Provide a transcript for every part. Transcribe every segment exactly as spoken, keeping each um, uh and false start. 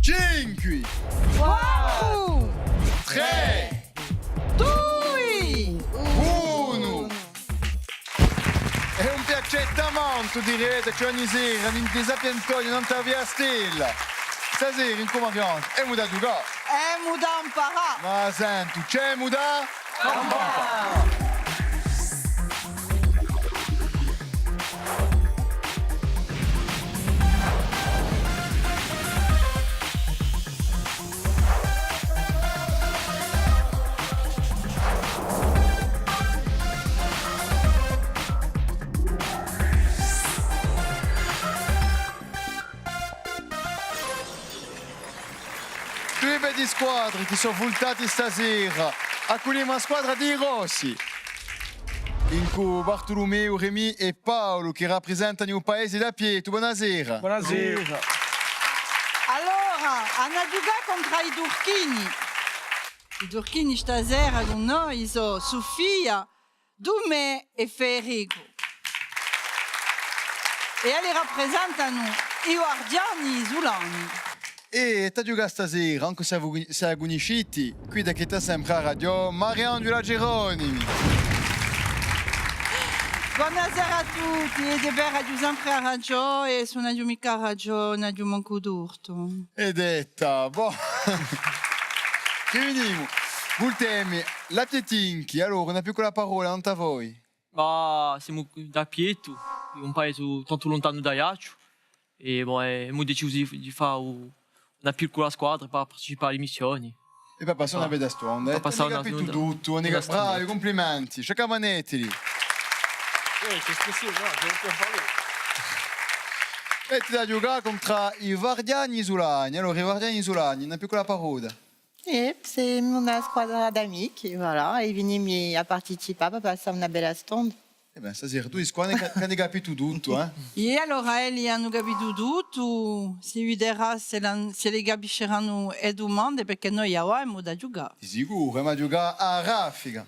Cinque! Quattru! Trè! Dui! Unu! Hè un piacè tamantu di vede ci ogni sera in i Sapientoni, nant'à Via Stella. Stasera incù Marianna emu da ghjucà. Emu da amparà. Ma sentu, ci emu da Dui beddi squadri chì sò vultati stasera. Accugliemu a squadra di i Rossi, incù Bartulumeu, Remi è Paulu, chì raprisentanu u paesi d'Appiettu. Bonasera. Bonasera. Allora, anu da ghjucà contr'à i Turchini. I Turchini stasera cù noi sò Sufia, Dumè è Federicu. È elli raprisentanu i Guardiani Isulani. È t'aghju ghjucà stasera, ancu s'è a cunnisciti, quidda chì t'hà sempre a raghjò, Mariangela Geronimi. Bonasera à tutti, è hè vera, aghju sempre a raghjò, è s'ùn aghju micca raghjò, ùn aghju mancu tortu. Hè detta, bò. Chì vinimu? Vultemi, l'Appietinchi, allora, una piccula parolla, nant'à voi. Bah, simu d'Appiettu, un paese tantu luntanu d'Aiacciu, è, bò, è emu decisu di, di fà u-, una piccula squadra per participà à l'emissioni. È per passà una bella stonda, eh, t'ani capitu tuttu, bravi, cumplimenti, sciaccamanetili. Eh, chì espressione, nò? Chì, chì fà? È t'ani da ghjucà contr'à i Guardiani Isulani. Allora, i Guardiani Isulani, una piccula parolla. Eh, simu una squadra d'amichi, voilà, è vinimu à participà per passà una bella stonda. Eh bè, stasera, tù, squadra, chì, chì ani capitu tuttu, eh? È allora, elli anu capitu tuttu, si viderà s'elli, s'elli capisceranu e dumande, perchè noi avà emu da ghjucà. Di sicuru, emu da ghjucà à raffica.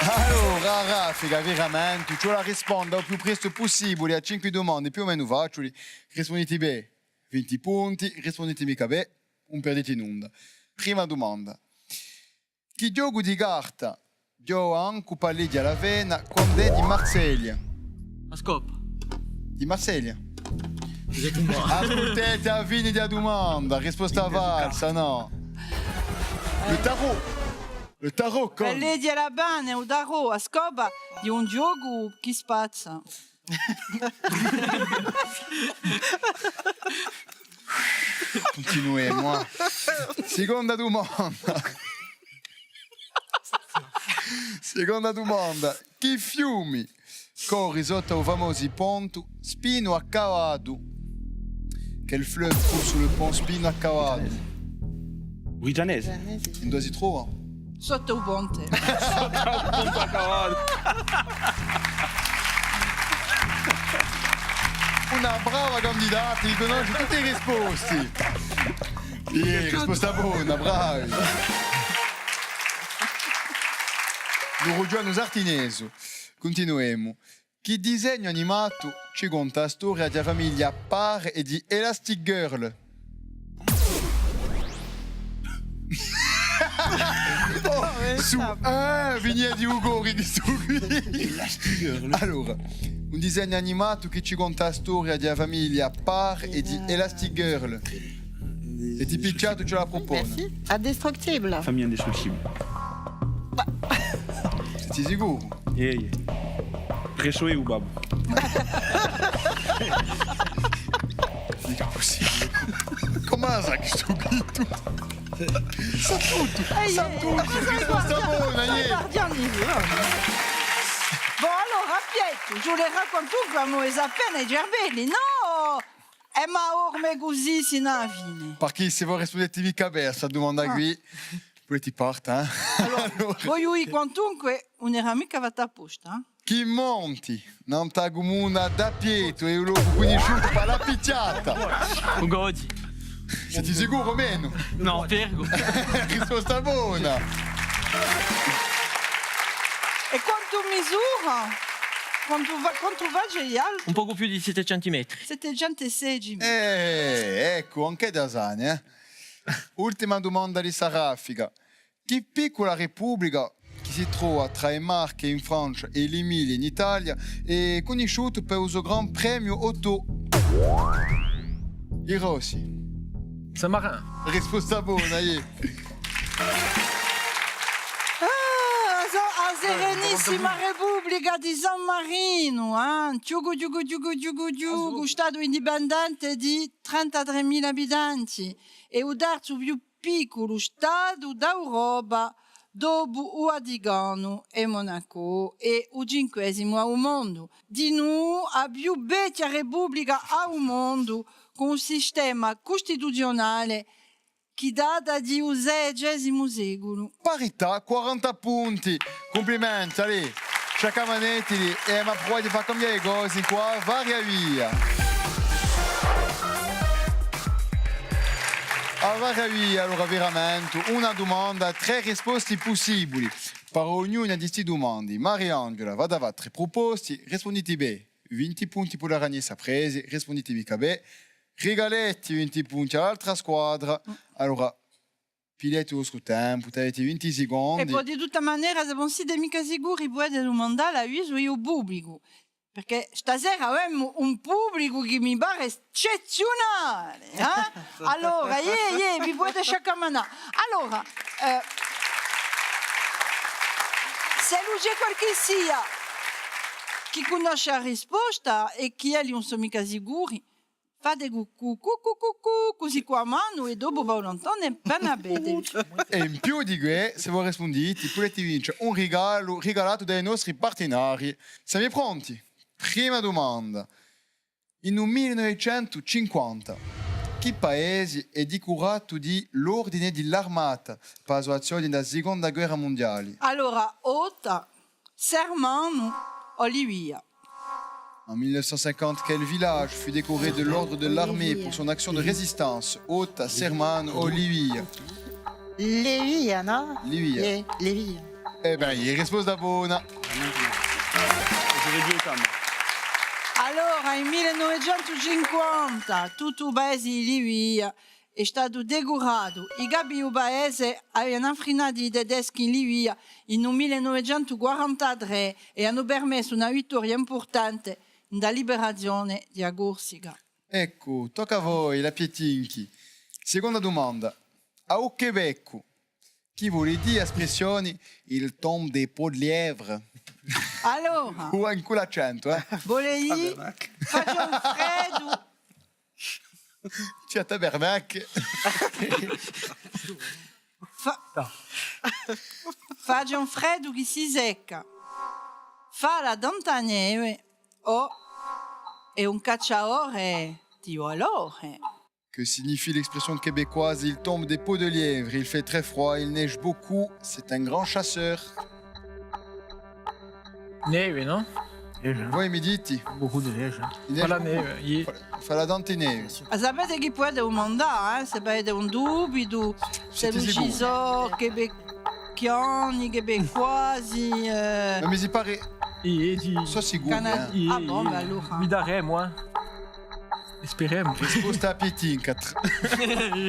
Allora, à raffica, veramenti, ci vole à risponde u più prestu pussibuli à cinque dumande, più o menu faciuli. Rispunditi bè, vinti punti, rispunditi micca bè, ùn pirditi nunda. Prima dumanda. Chì ghjocu di carta ghjova ancu Palletti à l'Avena quand'hè di Marseglia? A scopa. Di Marseglia. Asculteti a fine di a dumanda, risposta falsa, nò? Le tarot. Le tarot, come? Palletti à l'Avena, u tarot, a scopa hè un ghjocu chì spazza. Cuntinuemu, eh. Seconda dumanda. Seconda dumanda. Chì fiumi corri sottu à u famosu pontu Spinu à Cavaddu? Quel fleuve coule sous le pont Spinu à Cavaddu? Britanese. Induve si trova? Sottu à u ponte. Sottu à u ponte à Cavaddu. Una brava candidata, chì cunnosce tutti i risposti. Iè, risposta bona, bravi. Lu rughjonu sartinesu. Cuntinuemu. Chì disegnu animatu ci conta a storia di a famiglia Parr è di Elastic Girl? Oh, eh, su, eh, vinia di u cori di stu quì. Elastic Girl. Allora, un disegnu animatu chì ci conta a storia di a famiglia Parr è di Elastic Girl. È ti picciatu ci la prupone. Merci. Indestructible. Famiglia indistruttibile. Seti sicuru? Iè, iè. Pressu eiu, babbu. Micca pussibule. Cumu a sà chì stu quì? Sà tuttu, sà tuttu. Risposta bona, iè. Bon, allora, Pietru, ci vulerà quantunque à movesi appena i cerbelli, nò? È ma orme cusì sinu à a fine. Perchè s'è vo rispundeti micca bè à sta dumanda quì, pudeti parte, eh? Allora, vogliu dì, quantunque, ùn era micca fatta apposta, eh? Chì monti, nant'à a cumuna d'Appiettu, hè un locu cunnisciutu pà la picchjata. U Godi. Seti sicuru o menu? Nò, Pergu. Risposta bona. È quantu misura? Quantu fa-, quantu face di altu? Un pocu più di settecentu metri. Settecentu sedici metri. Eh, eccu, ancu da sani, eh. Ultima dumanda di sta raffica. Chì piccula republica chì si trova trà e Marche in Francia è l'Emilia in Italia hè cunnisciuta per u so Gran Premiu Auto? I Rossi. Saint-Marin. Risposta bona, iè. Ah, a so-, a Serenissima Republica di San Marinu, eh? Chjucu, chjucu, chjucu, chjucu, chjucu, statu indipendente di trentatremila abitanti è u terzu più picculu statu d'Europa dopu u Vaticanu è Monaco è u cinquesimu à u mondu. Dinù a più vechja republica à u mondu, cù un sistema custituziunale chì data di u sedicesimu seculu. Parità, quaranta punti. Cumplimenti, allez. Sciaccamanetili è emu pruvatu à fà cambià e cose quì, varia via. A varia via, allora, veramenti, una dumanda, trè risposti pussibuli. Per ognuna di sti dumandi, Mariangela v'hà da fà trè pruposti, rispunditi bè, vinti punti per a Ragnessa Presi, rispunditi micca bè, rigaleti vinti punti à l'altra squadra. Allora, pigliati u vostru tempu, t'aveti vinti secondi. È po di tutta manera, s'è vo ùn site micca sicuri, pudete dumandà l'avisu di u publicu, perchè stasera avemu un publicu chì mi pare eccezziunale, eh? Allora, iè, iè, vi pudete sciaccamanà. Allora, eh, s'ellu ci hè qualchissia chì cunnosce a risposta è chì elli ùn sò micca sicuri, fate cù, cù, cù, cusì cù a manu è dopu Paulu Antone appena vede. È in più di què, s'è vo rispundite, pudete vince un rigalu rigalatu da i nostri partenarii. Semu pronti? Prima dumanda. In u mille novecentu cinquanta, chì paesi hè dicuratu di l'Ordine di l'Armata per a so azzione in a Seconda Guerra Mundiali? Allora, Ota, Sermanu o Livia. En mille neuf cent cinquante, quel village fut décoré de l'Ordre de l'Armée pour son action de résistance? Ota, Sermanu o Livia? Livia, nò? Livia. Iè, Livia. Eh bè, hè risposta bona. Allora, in mille novecentu cinquanta, tuttu u paese di Livia hè statu decuratu. I capi di u paese avianu infrinatu i tedeschi in Livia in u mille novecentu quarantatrè è anu permessu una vittoria impurtante in a liberazione di a Corsica. Eccu, tocca à voi, l'Apietinchi. Seconda dumanda. À u Quebec, chì vole dì a spressione il temps des peaux de lièvre? Allora. O incù l'accentu, eh? Vole dì, face un freddu. Ci hè tabernacle. Fa-, face un freddu chì si secca. Fala tanta neve o hè un cacciadore di valore. Que signifie l'expression québécoise, il tombe des peaux de lièvre? Il fait très froid, il neige beaucoup, c'est un grand chasseur. Neve, nò? Neve. Voi mi dite? Beaucoup de neige, hein. Il neige beaucoup. Fala neve, iè. Fa, fala tanta neve. A sapete chì pudete dumandà, eh? S'è avete un dubitu, s'ellu ci sò québécois, québécois, eh. Ma mi si pare, iè, iè, sò sicuru, eh. Ah bon, bè allora. Vidaremu, eh. Speremu. Risposta Apietinchi.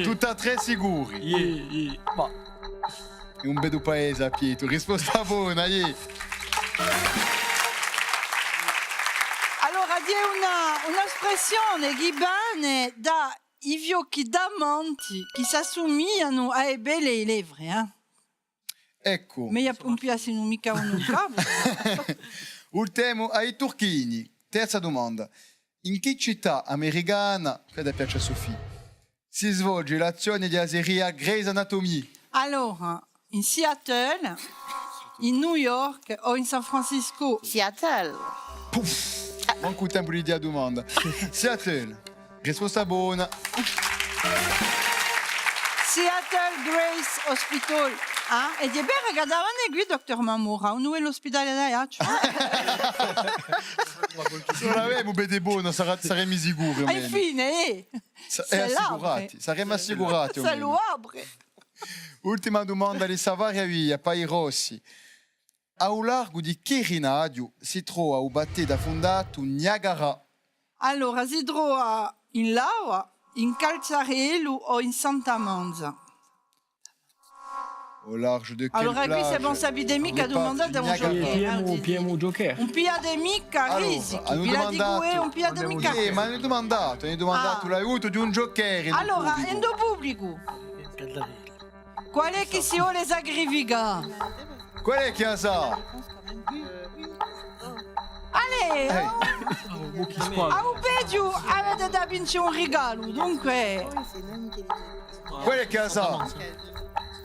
Tutti è trè sicuri. Iè, iè. Ma hè un beddu paese, Apietu. Risposta bona, iè. Allora, hè una, una spressione chì vene da i fiocchi tamanti chì s'assumiglianu à e pelle di e levre, eh? Eccu. Megliu ùn pigliassinu micca unu in capu. Vultemu à i Turchini. Terza dumanda. In chì cità americana, quella piace à Sophie, si svolge l'azzione di a seria Grey's Anatomy? Allora, in Seattle, in New York o in San Francisco? Seattle. Puff! Mancu u tempu di dì a dumanda. Seattle. Risposta bona. Seattle Grace Hospital. Ah, è hè vera chì andava quì, dottor Mamora, un novu ospedale d'Aiacciu. S'o l'avemu, bè, hè bona, sarà, saremu sicuri, o menu. Infine, eh. Sa-, hè assicurati, saremu assicurati, o menu. S'ellu apre. Ultima dumanda di sta varia via, pà i Rossi. à u largu di chì rinaghju si trova u battellu affundatu Niagara? Allora, si trova in Lava, in Calzarellu o in Santa Manza? Au large de quelle plage? Allora, quì, sè vo ùn sapete micca dumandate à un joker, eh, pigliemu, pigliemu un joker. Ùn pigliate micca risichi, vi la dicu eiu, ùn pigliate micca. Eh, ma anu dumandatu, anu dumandatu l'aiutu d'un joker. Allora, in u publicu, qual hè chì si vole sacrificà? Qual hè chì a sà? Allez, eh, à u peghju avete da vince un rigalu, dunque. Qual hè chì a sà?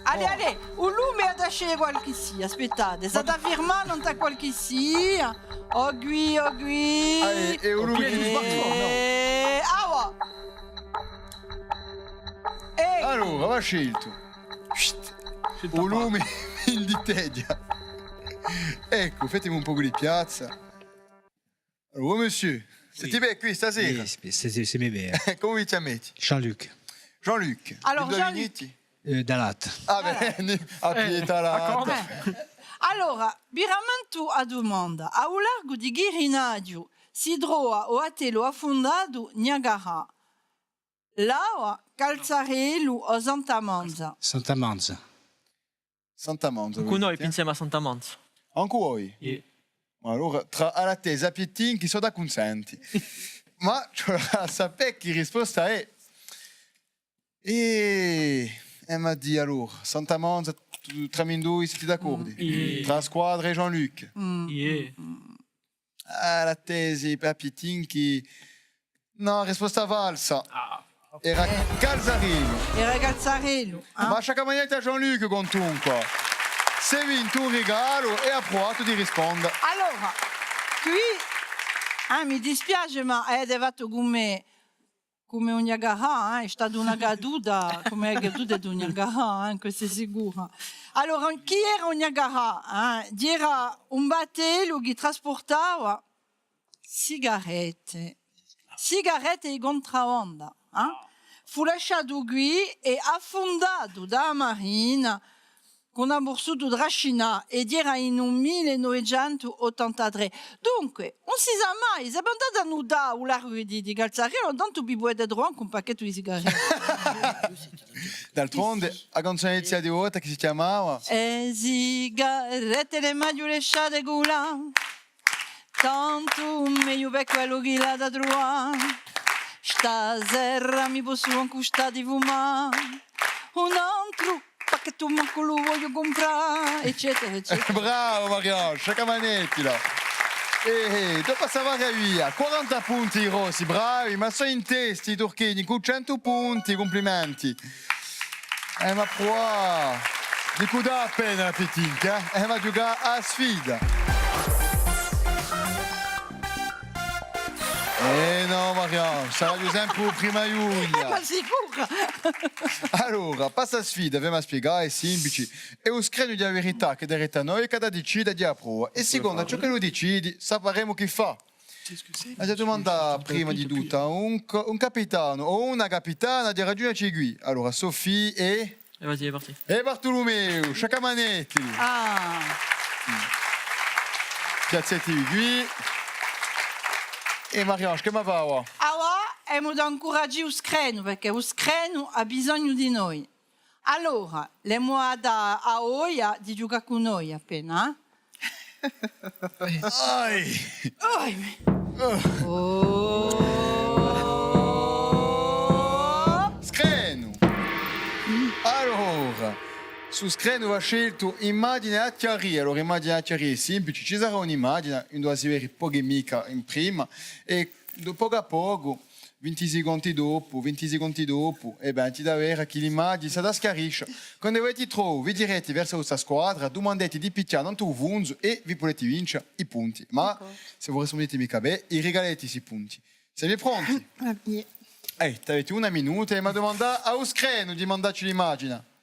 Allez, allez, u lume hà da sceglie qualchissia, aspettate, s'hà da firmà nant'à qualchissia. O quì, o quì. Allez, è u lume di... Eh, ah, và. Eh. Allora, avà sceltu. Chut. U lume in di teghja. Eccu, fatemi un pocu di piazza. Allora, monsieur, site bè quì stasera? Iè, sè, sè, sè, sè bè. Cumu vi chjameti? Jean-Luc. Jean-Luc. Allora, induve Jean-Luc, veniti? Eh, da Latta. Ah, bè, à Pieta Latta. Eh, allora, vi rammentu a dumanda. À u largu di chì rinaghju si trova u battellu affundatu Niagara? Lava, Calzarellu o Santa Manza? Santa Manza. Santa Manza, ancu noi pensemu à Santa Manza. Ancu voi? Iè. Ma allora, trà Alattesi è Piettinchi sò d'accunsentu. Ma ci vole à sapè chì risposta hè. È, è ma dì allora, Santa Manza, trà, trà mì in dui, site d'accordu? Iè. Trà a squadra è Jean-Luc. Iè. Alattesi è Piettinchi. Nò, risposta falsa. Ah. Era Calzarellu. Era Calzarellu, eh? Ma sciaccamaneti à Jean-Luc, quantunque. S'hè vintu un rigalu è hà pruvatu di risponde. Allora, quì, eh, mi dispiace, ma avete fattu cum'è, cum'è u Niagara, eh, hè stata una caduta, cum'è a caduta di u Niagara, eh, quessa hè sicura. Allora, chì era u Niagara, eh? Era un battellu chì traspurtava sigarette, sigarette di cuntrabanda, eh? Fù lasciatu quì è affundatu da a marina chì ùn hà pussutu trascinà, è era in u mille novecentu ottantatrè. Dunque, ùn si sà mai, s'è vo andate à nutà u largu di, di Calzarellu, tantu vi pudete truvà ancu un pacchettu di sigarette. D'altronde, a canzonetta di a volta chì si chjamava E sigarette l'emu lasciate culà. Tantu megliu per quellu chì l'hà da truvà. Stasera mi possu ancu stà di fumà. Un antru pacchettu mancu lu vogliu cumprà, eccetera, eccetera. Bravo, Marion, sciaccamaneti, là. Eh, eh, dopu à sta varia via, quaranta punti i Rossi, bravi, ma sò in testa i Turchini cù centu punti, cumplimenti. Eh, ma quà, dicu, dà a pena à Piettinchi, eh? Eh, ma ghjucà à a sfida. Eh nò, Marion, saraghju sempre u prima ghjugnu. Eh, ma sicuru! Allora, pà sta sfida, vi a spiegà, hè simplici. Hè u screnu di a verità chì darete à noi chì hà da dicide di a prova. È sicondu à ciò ch'ellu dicidi, saparemu chì fà. Aghju da dumandà prima di tuttu un ca-, un capitanu o una capitana di raghjunghjeci quì. Allora, Sophie è... È Bartulumeu, sciaccamaneti. Ah. Piazzatevi quì. È Marion, chì emu da fà avà? Avà emu da incuraghjà u screnu, perchè u screnu hà bisognu di noi. Allora, l'emu da dà a voglia di ghjucà cù noi appena, eh? Ai! Ai, mi... Oh. Screnu! Allora, stu screnu và sceltu imagine à chjarì. Allora, imagine à chjarì hè simplice, ci sarà un'imagine, induva si vede pocu è micca in prima, è do-, pocu à pocu, vinti sicondi dopu, vinti sicondi dopu, è bè, ti da vede chì l'imagine s'hà da schjarisce. Quandu vo ti trovu, vi ghjireti versu a vostra squadra, dumandeti di pichjà nantu à u funzu è vi pudeti vince i punti. Ma s'è vo rispunditi micca bè, i rigaleti sti punti. Site pronti? Va bè. Eh, t'aveti una minuta è m'hà dumandà à u screnu di mandacci l'imagine.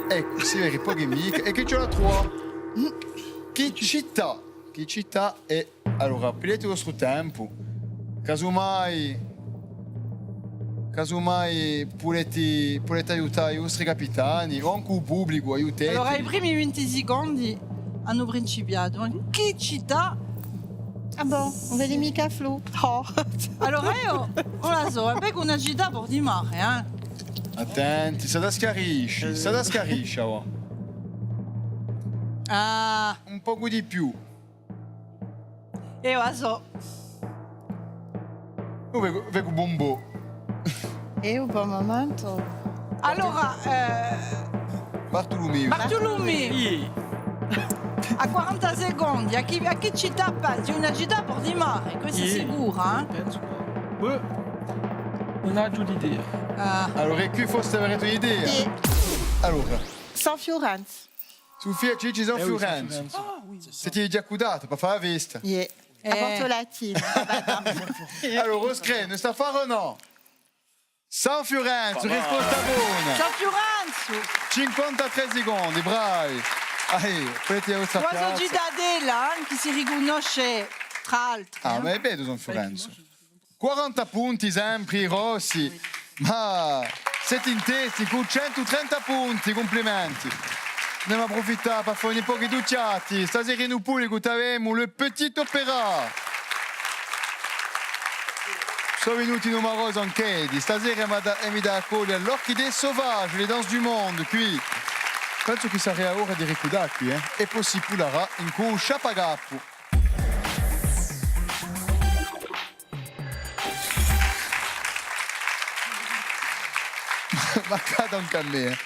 Eccu, si vede pocu è micca. È chì ci hè da truvà? Chì cità? Chì cità hè? Allora, piglieti u vostru tempu. Casumai, Casumai pudeti, pudeti aiutà i vostri capitani o ancu u publicu, aiuteti. Allora, i primi vinti secondi anu principiatu. In chì cità? Ah bon, ùn vedi micca Flo? Oh. Allora eiu ùn la sò, eh, vecu una cità à bord di mare, eh. Attenti, s'hà da schiarisce, s'hà da schiarisce, avà. Ah. Un pocu di più. Eiu a sò. Eiu vecu, vecu Bumbò. Eiu, par u mumentu. Allora, eh, Bartulumeu. Bartulumeu. Iè. À quaranta secondi, à chì, à chì cità pensi? Una cità à bord di mare, questa hè sicura, eh? Pensu. Beh, ùn aghju d'idea. Ah. Allora, è quì forse avarete un'idea. Iè. Allora. San Fiurenzu. Sufia ci dici San Fiurenzu. Eh oui, San Fiurenzu. Ah, oui, c'est ça. Site digià accudati per fà a festa. Iè. Eh. À Portu Latinu. Allora, o screnu, stà à fà o nò? San Fiurenzu, risposta bona. San Fiurenzu. Cinquantatrè secondi, bravi. Ah, eh, pudeti avè a vostra piazza. Quasi citadella, eh, chì si ricunnosce, trà l'altri, eh. Ah, ma hè bellu San Fiurenzu. Quaranta punti sempri, i Rossi. Ma site in testa cù centu trenta punti, cumplimenti. Andemu à apprufittà per fà un pocu d'uchjati. Stasera in u publicu t'avemu le Petit Opéra. Sò vinuti numerosi anch'eddi. Stasera emu da, emu da accoglie l'Orchidée Sauvage, les Danses du Monde, quì. Pensu chì saria ora di ricurdà quì, eh. È po si pularà incù u sciappacapu. Ma accade ancu à mè, eh.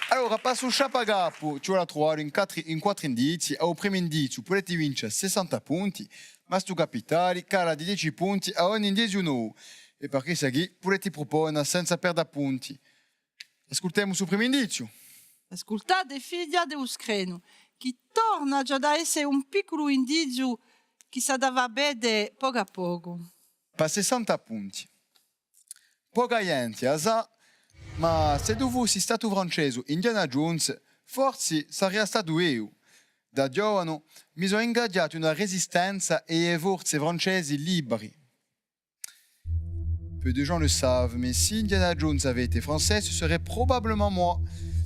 Allora, passu u sciappacapu, ci vole à truvà in quattru, in quattru indizii. À u primu indiziu pudeti vince sessanta punti, ma stu capitali cala di dece punti à ogni indiziu novu. È per quessa quì pudeti prupona senza perde punti. Ascultemu stu primu indiziu. Ascultate, fighjate u screnu, chì torna già da esse un picculu indiziu chì s'hà da fà vede pocu à pocu. Pà sessanta punti. Poca ghjenti a sà, ma s'eddu fussi statu francesu Indiana Jones, forsi saria statu eiu. Da ghjovanu mi sò ingagiatu in a Resistenza è e forze francesi liberi. Peu de gens le savent, mais si Indiana Jones avait été français, ce serait probablement moi.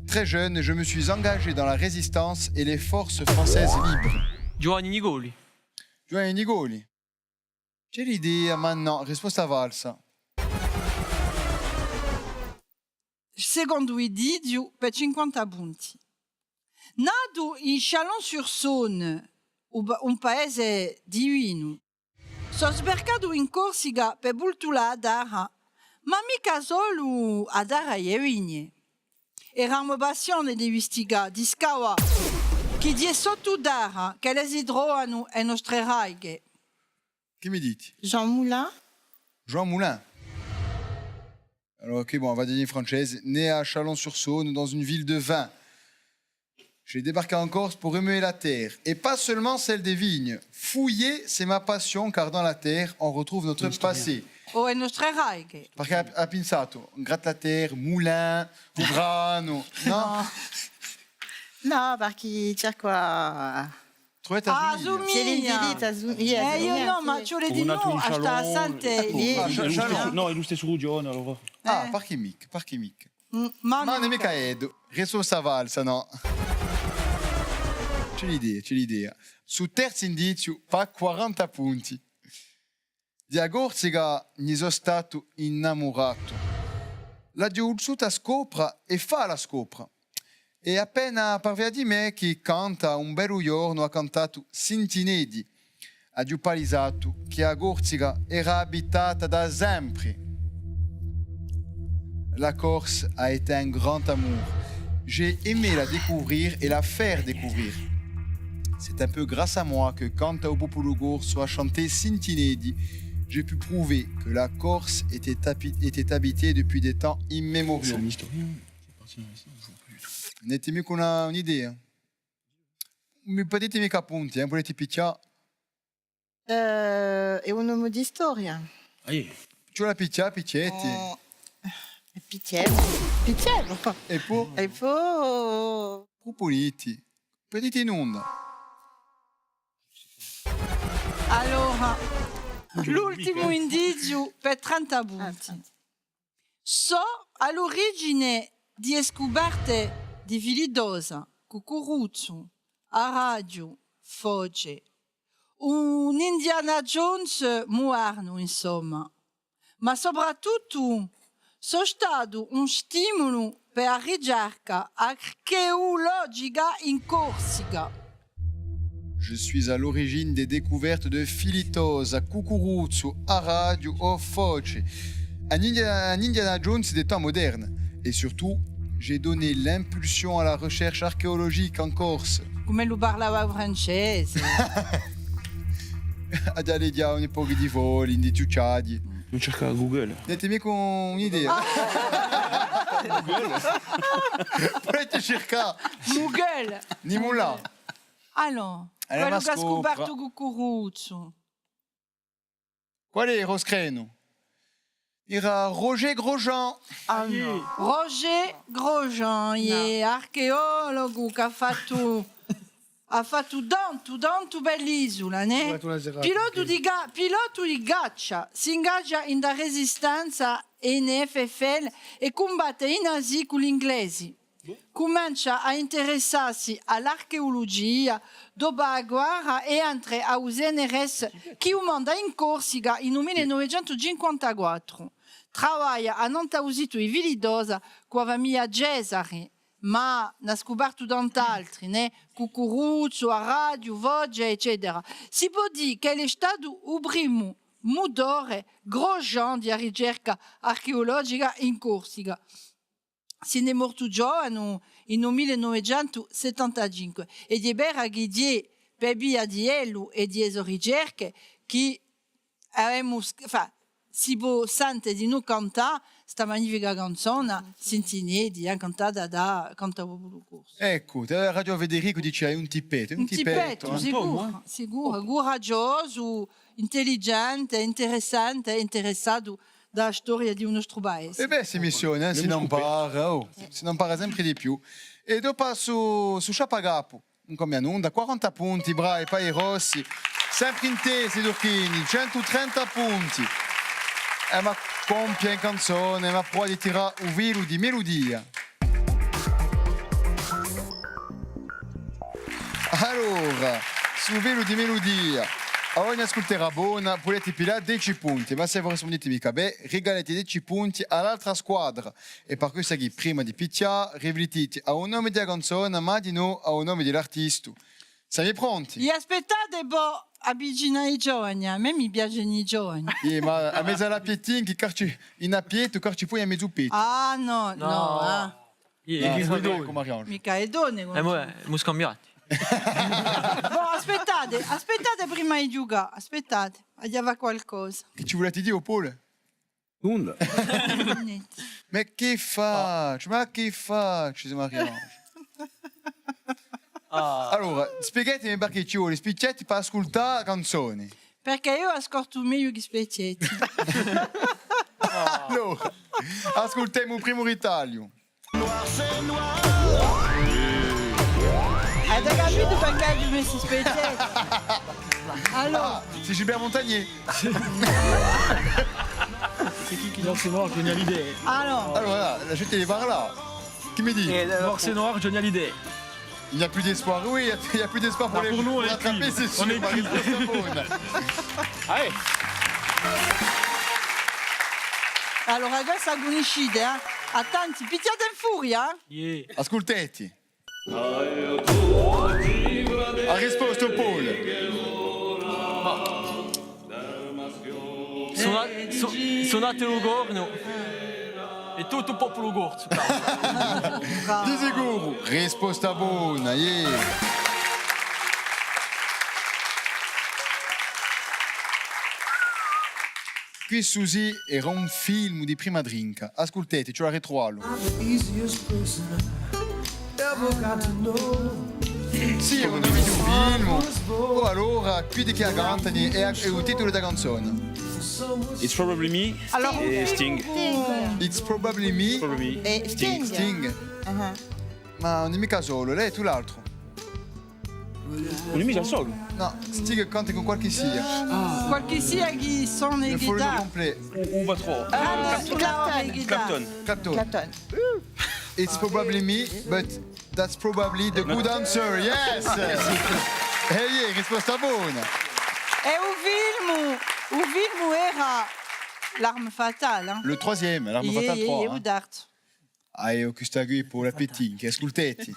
Très jeune, je me suis engagé dans la résistance et les forces françaises libres. Ghjuvanni Nicoli. Ghjuvanni Nicoli. Ci hè l'idea, ma nò, risposta falsa. Secondu indiziu, per cinquanta punti. Natu in Chalon-sur-Saône, u pa-, un paese di vinu, sò sbarcatu in Corsica per vultulà a tarra, ma micca solu a tarra è e vigne. Era a mo passione di vistigà, di scavà, chì ghjè sottu tarra ch'elle si trovanu e nostre radiche. Chì mi diti? Jean Moulin. Jean Moulin. Alors, ok, bon, on va dire en français, né à Chalon-sur-Saône, dans une ville de vin. J'ai débarqué en Corse pour remuer la terre, et pas seulement celle des vignes. Fouiller, c'est ma passion, car dans la terre, on retrouve notre passé. O e nostre radiche. Perchè hà, hà pinsatu, gratte-à-terre, moulin, u granu, nò? Nò. Nò, perchè cercu à... Truvate a sumiglia. Assumiglia. Sì, l'indirizzu assumiglia, iè, assumiglia, eiu nò, sì. Ma ci vole di nò, à stà à sente. Iè. Ah, Chalon. Nò, hè u listessu rughjone, allora. Ah, eh. Perchè micca, perchè micca. Mm, ma ùn hè micca eddu. Risposta falsa, nò. Ci hè l'idea, ci hè l'idea. Stu terzu indiziu, pà quaranta punti. Di a Corsica ni sò statu innamuratu. L'aghju vulsuta scopra è falla scopra. Hè appena par via di mè chì Canta un bellu ghjornu hà cantatu Sintineddi. Aghju palisatu chì a Corsica era abitata da sempri. La Corse a été un grand amour. J'ai aimé la découvrir et la faire découvrir. C'est un peu grâce à moi que Canta u Populu Corsu a chanté Sintineddi. J'ai pu prouver que la Corse était habi-, était habitée depuis des temps immémoriaux. C'est un historien. Ùn avete micca una, un'idea? Mi pudete micca appunti, eh, pudete pichjà. Eh, hè un omu di storia. Ah, iè. Ci vole à pichjà, pichjeti. Oh, pichjemu. Pichjemu. È po? È po? Prupuniti. Pudete in onda. Allora, l'ultimu indiziu per trenta punti. Ah, trenta. Sò à l'origine di e scuperte di Filitosa, Cucuruzzu, Arraghju, Foce. Un Indiana Jones mudernu, insomma. Ma soprattuttu sò statu un stimulu per a ricerca archeulugica in Corsica. Je suis à l'origine des découvertes de Filitosa, Cucuruzzu, Arraghju o Foce. Un India-, un Indiana Jones des temps modernes. Et surtout, j'ai donné l'impulsion à la recherche archéologique en Corse. Cum'ellu parlava u francese. Aghju da leghje un pocu di foli, di ciucciaghji. Ùn circà Google. Ùn avete micca un'idea? Pudete circà. Google. Nimu là. Allora, quellu chì hà scupertu Cucuruzzu. Quale era u screnu? Era Roger Grosjean. Ah, nò. Roger Grosjean, hè archeologu chì hà fattu, hà fattu tantu, tantu per l'isula, nè? Pilotu di ca-, pilotu di caccia, s'ingagia in a Resistenza è in F F L è cumbatte in Asia cù l'inglesi. Cumencia à interessassi à l'archeulugia dopu à a guerra è entre à u C N R S chì u manda in Corsica in u mille novecentu cinquantaquattru. Travaglia annant'à u situ di Filitosa cù a famiglia Cesari, ma n'hà scupertu tant'altri, nè? Cucuruzzu, Arraghju, Foce, eccetera. Si pò dì ch'ellu hè statu u primu mutore, Grosjean, di a ricerca archeulugica in Corsica. Si n'hè mortu ghjovanu in u mille novecentu settantacinque, è hè vera chì hè per via di ellu è di e so ricerche chì avemu sc-, enfin, si pò sente di no cantà sta magnifica canzona, Sentineddi, eh, cantata da Cantapopulu Corsu. Eccu, ti avia ragiò Federicu, dicia, hè un tippettu, hè un tippettu, eh. Un tippettu, sicuru, sicuru, curaghjosu, intelligente, interessante, interessatu da a storia di u nostru paese. È bè, sta emissione, eh, si n'ampara, oh, si n'ampara sempre di più. È dopu stu, stu sciappacapu, ùn cambia nunda, quaranta punti, bravi, pà i Rossi, sempre intesi, Turchini, centu trenta punti. È ma compie in canzone, ma prova di tirà u filu di meludia. Allora, stu filu di meludia, à ogni ascultera bona, pudete piglià deci punti, ma s'è vo rispundite micca bè, rigalate deci punti à l'altra squadra. È per quessa chì, prima di pichjà, riflittite à u nome di a canzona, ma dinò à u nome di l'artistu. Site pronti? È aspettate, po avvicinu i ghjovani, à mè mi piacenu i ghjovani. Iè, ma à mezu à l'appiettu, chì carci, in appiettu, carci poi à mezu pettu. Ah, nò, nò, eh. Iè, nò, chì sò i donne. Micca e donne, eh, mo, eh, mo scambiate. Bon, aspettate, aspettate prima di ghjucà, aspettate, aghju da fà qualcosa. Chì ci vulete dì, o Paul? Nunda. Ma chì facciu? Ma chì facciu, simu arrivati? Ah. Allora, spiegatemi perchè ci vole spichjetti per ascultà canzoni. Perchè eiu ascoltu megliu chè i spichjetti. Allora, ascultemu u primu ritagliu. Avete capitu perchè aghju messu i spichjetti? Allora. Ah, c'est Gilbert Montagné. C'est qui qui lance Noir, Johnny Hallyday? Alors. Alors voilà, la gente ne parla. Chì mi dì? Eh, Noir c'est Noir, Johnny Hallyday. Il n'y a plus d'espoir. Oui, il y a, il y a plus d'espoir pour les, pour nous, on est rattraper, c'est sûr. On est cuit. Allez. Allora, questa cunniscite, eh? À tanti, pichjate in furia, eh? Yeah. Asculteti. A risposta, Paul. Suna-, su-, sunate u cornu è tuttu u populu corsu canta. Di sicuru, risposta bona, iè. Quissu sì, era un film di prima trinca. Asculteti, ci vole à ritruvà lu. Sì, un film. O allora, quiddi chì a cantanu è, è u titulu di a canzona. It's Probably Me, allora, eh, Sting. It's Probably Me. Probably Me. Eh, Sting. Sting. Ah. Ma ùn hè micca solu, letu l'altru. Ùn hè micca solu. Nò, Sting canta cù qualchissia. Qualchissia chì sona e ghitarre. Il faut le nom complet. Ou, ou pas trop. Grande sunadore di ghitarre. Clapton. Clapton. Clapton. It's probably me, but that's probably the good answer. Yes! Eh, iè, risposta bona. È u filmu, u filmu era L'arme fatale, eh? Le troisième, L'arme fatale trois, hein. Iè, iè, u terzu. Ah, eiu questa quì, pò la Petting, asculteti.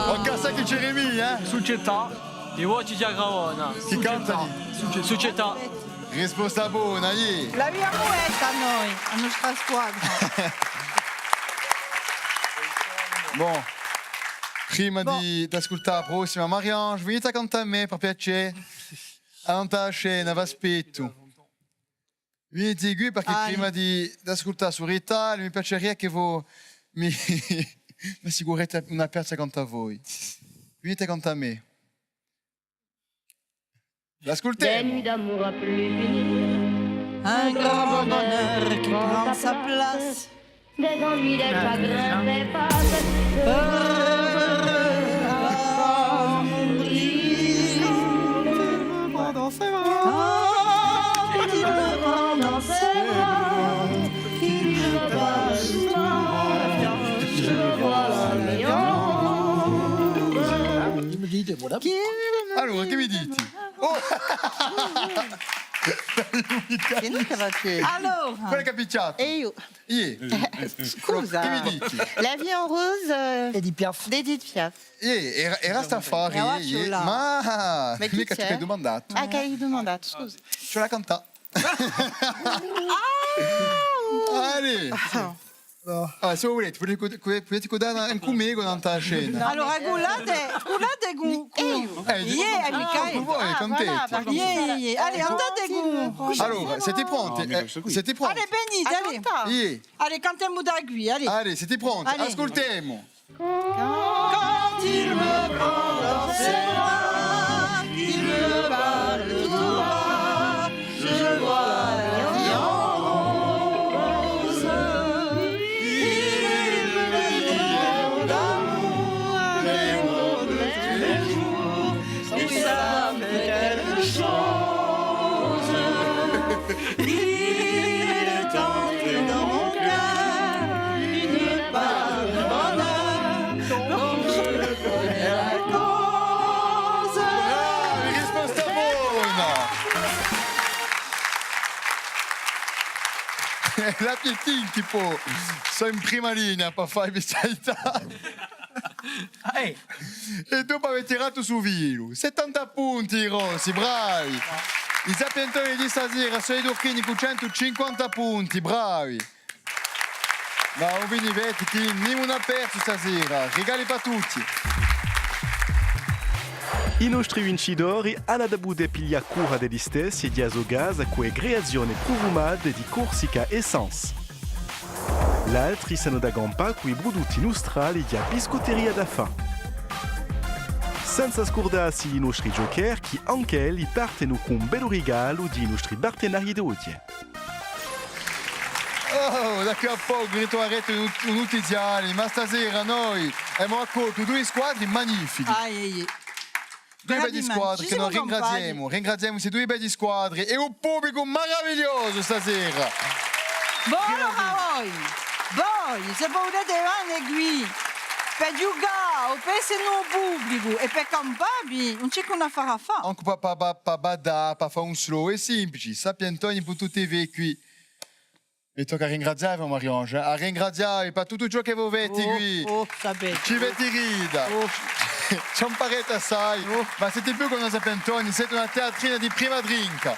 Oh, chì ci hè, Jeremy, eh? Sucetà, i Voci di a Gravona. Chì cantani? Sucetà. Risposta bona, iè. L'aviamu detta noi, a nostra squadra. Bon, prima di, d'ascultà a prossima, Marie-Ange, venite à cantà cù mè, per piacè. Annant'à a scena, v'aspettu. Venite quì, perchè prima di, d'ascultà stu ritale, mi piaceria chì vo mi, m'assicureti una piazza accantu à voi. Venite accantu à mè. L'ascultemu. Des nuits d'amour à plus finir. Un grand bonheur qui prend sa place. Des ennuis, des chagrins s'effacent. Heureux à mourir. Quand il me prend dans ses bras, qu'il me parle doucement, je vois l'alliance. Allora, chì mi diti? Oh! Hè noi chì avemu... Allora. Quale hè chì hà picchjatu? Eiu. Iè. Scusa. Chì mi diti? La vie en rose, euh, Edith Piaf. D'Edith Piaf. Iè, era, era st'affare, iè, iè. Ma, ma chì ci hè? Micca ci hè dumandatu. Ah, chì hai dumandatu, scusa. Ci vole à cantà. Allez. Ah, s'è vo vulete, pudete, pudete, pudete cantà ancu cù mè, cù tanta scena. Allora, cullate, cullate cù, cù... Eh, iè, micca... Cù voi, canteti. Iè, iè, iè. Allez, andate cù... Allora, site pronti? Eh, site pronti? Allez, venite, allez. Iè. Allez, cantemu da quì, allez. Allez, site pronti? Allez. Ascultemu. Quand il me prend dans ses bras, qu'il me parle tout bas, je vois la vie en rose. Il me dit des mots d'amour, des mots de tous les jours, et ça me fait quelque chose. Il est entré dans mon cœur une part de bonheur dont je ne connais la cause. Bravi, risposta bona! L'Appetting chì pò, sò in prima linea per fà a specialità. Eh. È dopu avete tiratu stu filu. Settanta punti, i Rossi, bravi! I Sapientoni di stasera sò i Turchini cù centu cinquanta punti, bravi! Ma ùn vi ni feti chì nimu n'hà persu stasera, rigali pà tutti! I nostri vincitori anu da pudè piglià cura d'elli stessi è di a so casa cù e creazioni prufumate di Corsica Essence. L'altri s'anu da campà cù i prudutti nustrali di a Biscutteria Daffin. Senza scurdassi di i nostri joker, chì anch'elli partenu cù un bellu rigalu di i nostri partenarii d'oghje. Oh, da quì à pocu ritruvate u, u nutiziali, ma stasera noi emu accoltu dui squadri magnifichi. Dui belli squadri chì noi ringraziemu. Ringraziemu sti dui belli squadri è u publicu maravigliosu stasera. Bon, allora voi, voi, s'è vo vulete vene quì per ghjucà o per esse in u publicu è per campà vi, ùn ci hè chè un affare à fà. Ancu pà, pà, pà, pà baddà, pà fà un slow, hè simplici, Sapientoni puntu T V quì. Mi tocca à ringrazià vi, Marie-Ange, eh, à ringrazià vi per tuttu ciò chì vo feti quì. Oh, sapete. Ci feti rida. Oh. Ci ampareti assai, ma site più chè una Sapientoni, site una teatrina di prima trinca.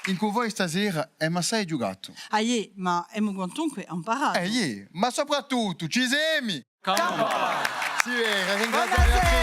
Incù voi stasera emu assai ghjucatu. Ah, iè, ma emu quantunque amparatu. Eh, iè, ma soprattuttu, ci semi! Campa! Sì, vera, ringrazià vi à tutti.